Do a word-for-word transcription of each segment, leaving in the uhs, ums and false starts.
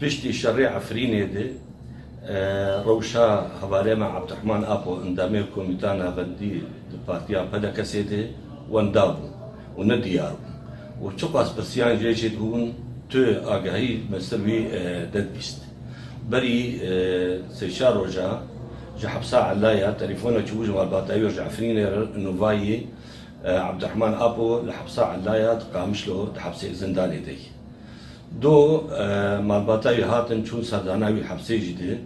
Piştî şerê Efrînê de, e, rewşa hevalê me Abdurrahman Apo, endamê Komîta Navendî di Partiya P D K'ê de wenda bû û nediyar bû. Û çiqas pirsiyan jê jî dibûn, tu agahî me ser wî, e, nedibîst. Berî, e, sê çar roja ji hepsa Elaya telefona çûbû ji malbata wî ji Efrînê re, nûvayî, e, Abdurrahman Apo li hepsa Elaya di Qamişlo di hepsê zindanê de ye. Do, e, malbata wî hatin çûn serdana wî hepsê jî de.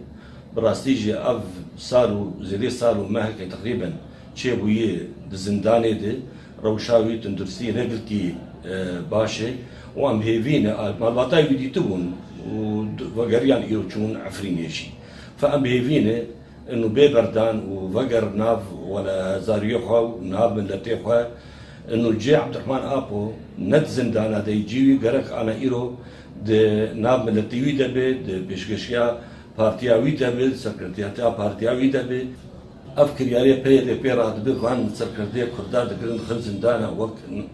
Bi rastî jî ev sal û zêdê sal û mehekê teqrîben çêbûyê di zindanê de, rewşa wî tunduristî ne girtî, e, baş e û em hêvî ne, malbata wî dîtibûn û d-, vegeriyan îro çûn Efrînê jî. Fe em hêvî ne, inu bê berdan û veger nav wele zariyê xwe û nav miletê xwe. Inu cê Abdurrahman Apo ne di zindana de yî, cî wî gerek ana îro di nav miletê wî de be, di pêşkeşiya partiya wî de be, di serkirdiyetiya partiya wî de be. Ev kiryarê P Y D P radibe, van serkirdeyê Kurda digirin dixin zindana wek,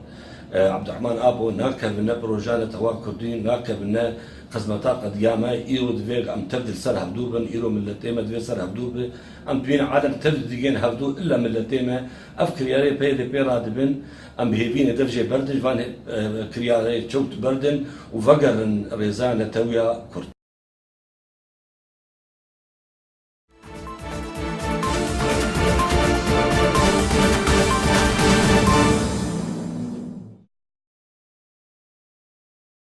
e, Abdurrahman Apo nakevin ne proja ne tewa Kurdî, nakevin ne xizmeta qediya me, îro divê em tev di li ser hevdû bin, îro miletê me divê ser hevdû bi. Em dibînin alem tev digên hevdû illa miletê me. Ev kiryarê P Y D P radibin, em bi hêvî ne dev jê berdin, ji van, e, kiryarê çewt berdin û vegerin rêza netewiya Kurd.